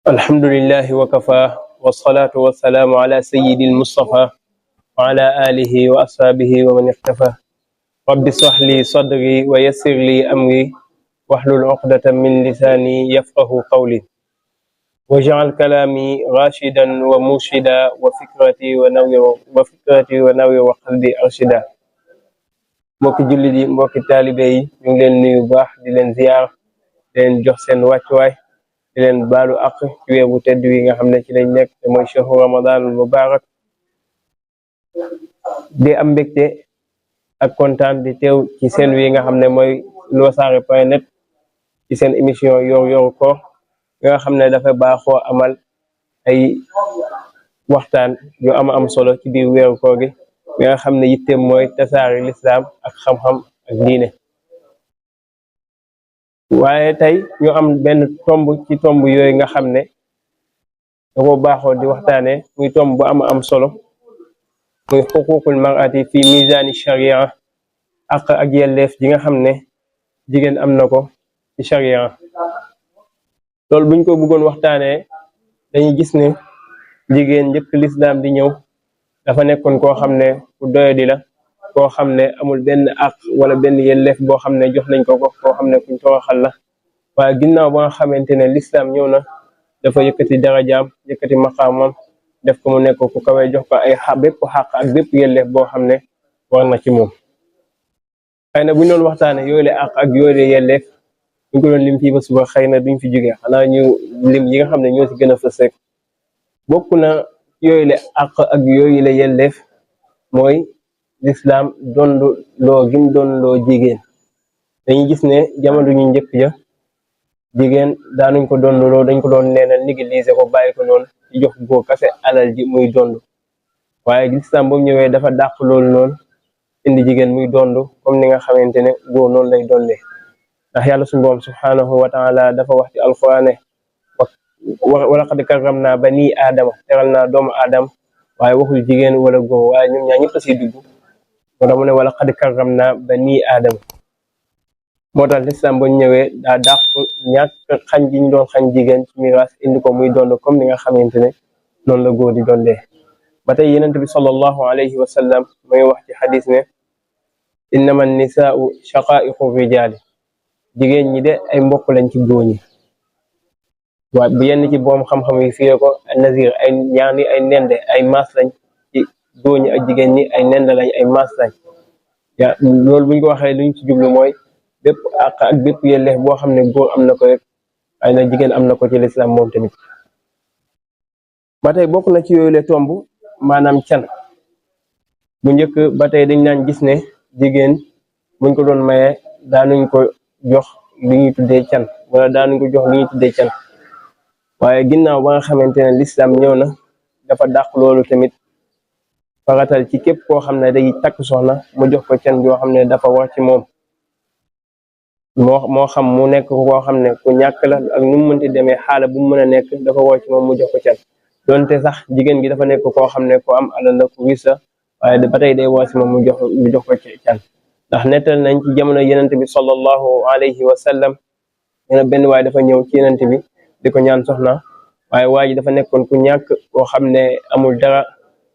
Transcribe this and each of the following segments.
الحمد لله وكفى والصلاة والسلام على سيد المصطفى وعلى آله وأصحابه ومن اختفى رب اشرح لي صدري ويسر لي أمري واحلل عقدة من لساني يفقه قولي واجعل كلامي راشدا ومرشدا وفكرتي ونوير وقلبي أرشدا mbokki jullit yi mbokki taalibe yi ñu ngi leen nuyu baax di leen ziyaar di leen jox seen wàccuwaay di leen baalu àq ci weer bu tedd wi nga xam ne ci lañ nekk te mooy shahru ramadanul mubarak di am mbégte ak kontaan di teew ci seen wi nga xam ne mooy wassare.net ci seen émission yor koor nga xam ne dafa baaxoo amal ay waxtaan yu am solo ci biir weeru koor gi bi nga xam ne yitteem mooy tasaari lislaam ak xam-xam ak diine waaye tey ñu am benn tomb ci tomb yooyu nga xam ne da ko baaxoo di waxtaane muy tomb bu am solo muy xuququl mar'ati fi misaani sharia ak yelleef ji nga xam ne jigéen am na ko ci sharia loolu buñ ko bëggoon waxtaanee dañuy gis ne jigéen njëkk lislaam di ñëw dafa nekkoon koo xam ne ku doyadi la koo xam ne amul benn àq wala benn yelleef boo xam ne jox nañ ko koo xam ne kuñ toroxal la waaye ginnaaw ba nga xamante ne lislaam ñëw na dafa yëkkati darajaam yëkkati maqaamam def ko mu nekk ku kawee jox ko ay bépp xàq ak bépp yelleef boo xam ne war na ci moom xëy na buñ doon waxtaane yooyu la àq ak yooyu la yelleef buñ ko doon lim fii ba suba xëy na duñ fi jógee xanaa ñu lim yi nga xam ne ñoo ci gën a fës rek bokk na yooyu la àq ak yooyu la yelleef mooy lislaam dondu loo gim doon loo jigéen dañuy gis ne jamono ñu njëkk ja jigéen daanuñ ko dondu loo dañ ko doon neenal négaliser ko bàyyi ko noonu ci jox góor kase alal ji muy dondu waaye lislaam boobu ñëwee dafa dàq loolu noonu indi jigéen muy dondu comme ni nga xamante ne góor noonu lay dondee ndax yàlla suñu borom subhanahu wa taala dafa wax ci alquraan wa laqad karramna bani aadama teral naa doomu aadama waaye waxul jigéen wala góor waaye ñoom ñaar ñëpp a siy dugg moo tax mu ne wa laqad karramna bani aadama moo tax lislaam ba ñëwee daa dàq ñàkk xañ ji ñu doon xañ jigéen ci miraas indi ko muy dond comme ni nga xamante ne noonu la góor di dondee ba tey yenent bi sallallahu alayhi wa sallam mooy wax ci xadis ne innama nisaau shaqaiqu rijaali jigéen ñi de ay mbokk lañ ci góor ñi waaye bu yenn ci boom xam-xam yi fiyee ko nazir ay ñaani ay nende ay maas lañ ci góor ñi ak jigéen ñi ay nende lañ ay maas lañ loolu buñ ko waxee luñ ci jublu mooy bépp àq ak bépp yelleef boo xam ne góor am na ko rek ay na jigéen am na ko ci lislaam moom tamit ba tey bokk na ci yooyu le tomb maanaam can bu njëkk ba tey dañ naan gis ne jigéen buñ ko doon mayee daanuñ ko jox li ñuy tuddee can wala daanuñ ko jox li ñuy tuddee can waaye ginnaaw ba nga xamante ne lislaam ñëw na dafa dàq loolu tamit faratal ci képp koo xam ne day takk soxna mu jox ko can yoo xam ne dafa war ci moom moo xam mu nekk koo xam ne ku ñàkk la ak nu mu mënti demee xaala bu mu mën a nekk dafa war ci moom mu jox ko can donte sax jigéen gi dafa nekk koo xam ne ku am alal la ku wis la waaye ba tey day war ci moom mu jox ko can ndax nettal nañ ci jamono yenent bi sallallahu alayhi wa sallam nee na benn waaye dafa ñëw ci yenent bi di ko ñaan soxna waaye waa ji dafa nekkoon ku ñàkk koo xam ne amul dara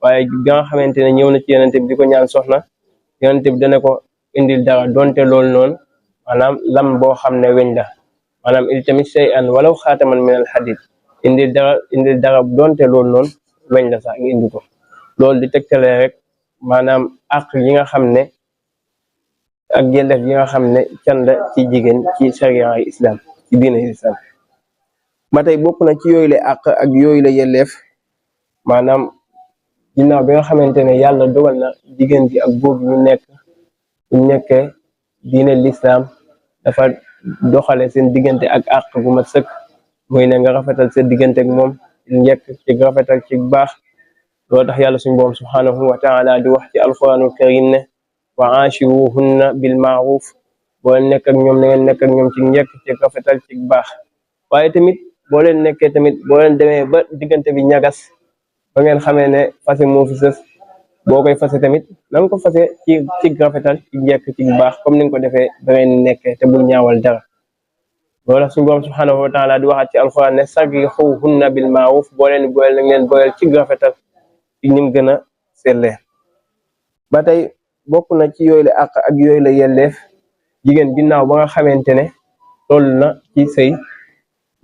waaye bi nga xamante ne ñëw na ci yenent bi di ko ñaan soxna yenent bi dana ko indil dara donte loolu noonu maanaam lam boo xam ne weñ la maanaam il tamit shay'an walaw xaataman min al hadid indil dara donte loolu noonu weñ la sax nga indi ko loolu di tegtalee rek maanaam àq yi nga xam ne ak yelleef yi nga xam ne can la ci jigéen ci sharia yi islam ci diine islam ba tey bokk na ci yooyu la àq ak yooyu la yelleef maanaam ginnaaw bi nga xamante ne yàlla dogal na jigéen bi ak góor ñu nekkee diine lislaam dafa doxale seen diggante ak àq bu mat sëkk muy ne nga rafetal seen diggante ak moom njëkk ci rafetal ci baax loolu tax yàlla suñu borom subhanahu wa taala di wax ci alquranul karim ne wa aashiruhunna bil maaruf boo leen nekk ak ñoom na ngeen nekk ak ñoom ci njëkk ci rafetal ci baax waaye tamit boo leen nekkee tamit boo leen demee ba diggante bi ñagas ba ngeen xamee ne fase moo fi sës boo koy fase tamit na nga ko fase ci rafetal ci njëkk ci baax comme ni nga ko defee ba ngeen nekkee te bul ñaawal dara loolu suñu borom subhanahu wa taala di waxaat ci alquran ne sarrihuhunna bil ma'ruf boo leen boyal na ngeen boyal ci rafetal ci nim gën a sellee ba tey bokk na ci yooyu la àq ak yooyu la yelleef jigéen ginnaaw ba nga xamante ne toll na ci sëy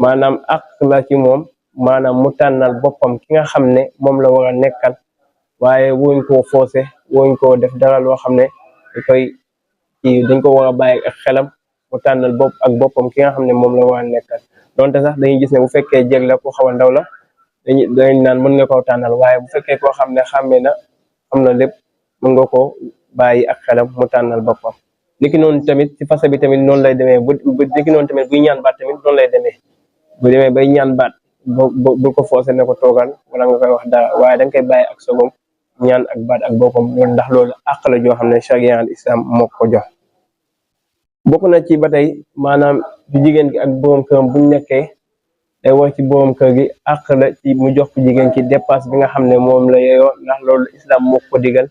maanaam àq la ci moom maanaam mu tànnal boppam ki nga xam ne moom la war a nekkal waaye wuñ koo forcé wuñ koo def dara loo xam ne dañ ko war a bàyyi ak xelam mu tànnal boppam ki nga xam ne moom la war a nekkal donte sax dañuy gis ne bu fekkee jeg la ku xaw a ndaw la dañ naan mën nga koo tànnal waaye bu fekkee koo xam ne xàmmee na xam na lépp mën nga ko bàyyi ak xelam mu tànnal boppam niki noonu tamit ci fase bi tamit noonu lay demee bu niki noonu tamit buy ñaan baat tamit noonu lay demee bu demee bay ñaan baat bu ko forcé ne ko toogal wala nga koy wax dara waaye danga koy bàyyi ak sogom ñaan ak baat ak boppam loolu ndax loolu àq la joo xam ne charia al islam moo ko jox bokk na ci ba tey maanaam ci jigéen gi ak borom këram buñ nekkee day war ci borom kër gi àq la ci mu jox ko jigéen ki dépasse bi nga xam ne moom la yeyoo ndax loolu islam moo ko digal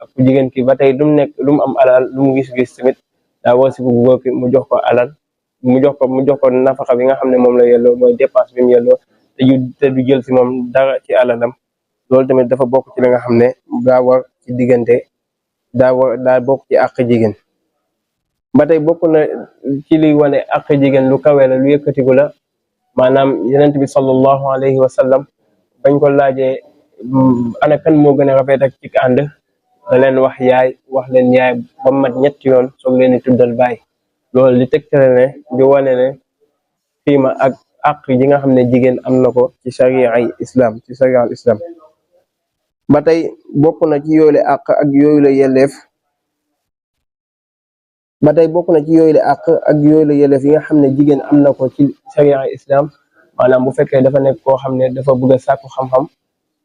ak ku jigéen ki ba tey lu mu nekk lu mu am alal lu mu gis-gis tamit daa war si ku góor ki mu jox ko alal mu jox ko nafaxa bi nga xam ne moom la yelloo mooy dépasse bi mu yelloo te du jël si moom dara ci alalam loolu tamit dafa bokk ci li nga xam ne daa war ci diggante daa bokk ci àq jigéen ba tey bokk na ci liy wane àq jigéen lu kawe la lu yëkkatiku la maanaam yenent bi sallallahu alayhi wa sallam bañ ko laajee ana kan moo gën a rafet ak ci ànd da leen wax leen yaay ba mat ñetti yoon soog leen di tuddal baay loolu li tegtale ne di wane ne xiima ak àq yi nga xam ne jigéen am na ko ci sharia islam ba tey bokk na ci yooyu la àq ak yooyu la yelleef yi nga xam ne jigéen am na ko ci sharia islam maanaam bu fekkee dafa nekk koo xam ne dafa bëgg a sàkku xam-xam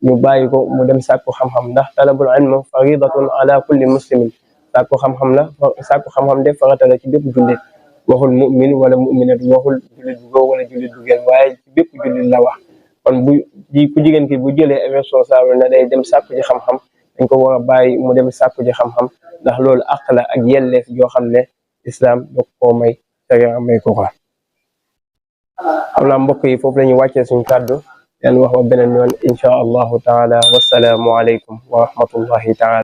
ñu bàyyi ko mu dem sàkku xam-xam ndax talabul ilm faridatun ala kulli muslimin sàkku xam-xam de farata la ci bépp jullit waxul mu'min wala mu'minat waxul jullit bu góor wala jullit bu jigéen waaye ci bépp jullit la wax kon ku jigéen ki bu jëlee responsable na day dem sàkku ci xam-xam dañ ko war a bàyyi mu dem sàkku ci xam-xam ndax loolu àq la ak yelleef yoo xam ne islam doo koo may sharia may ko xam naa mbokk yi foofu la ñuy wàccee suñu kàddu leen wax ba beneen yoon insha allahu taala wassalaamu aleykum wa rahmatullahi taala